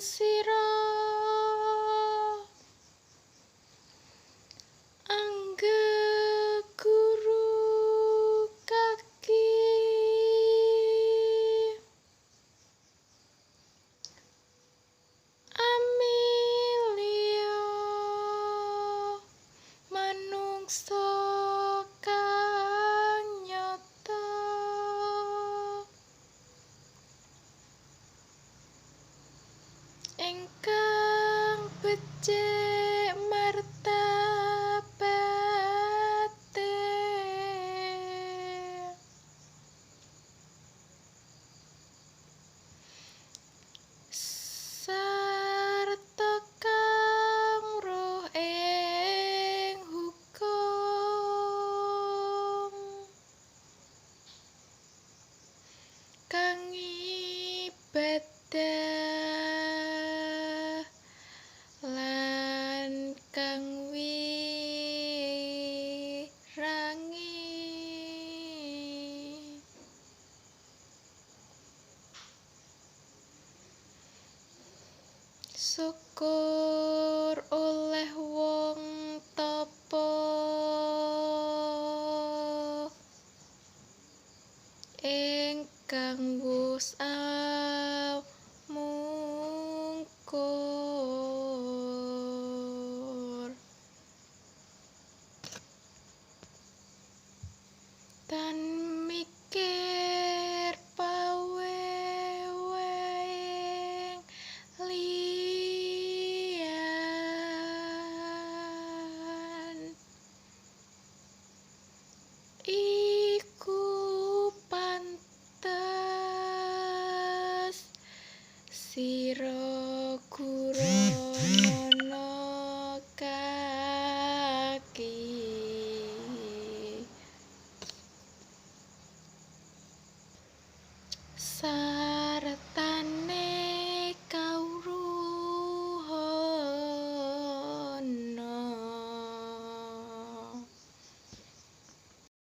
sira anggeguru kaki amilya manungsa kang nyata ingkang becik martabate sarta kang roh ing hukum kang ibadah lan kang wirangi. Syukur oleh wong tapa ingkang wus amungkur tan mikir pawewing liyan iku pantes sira.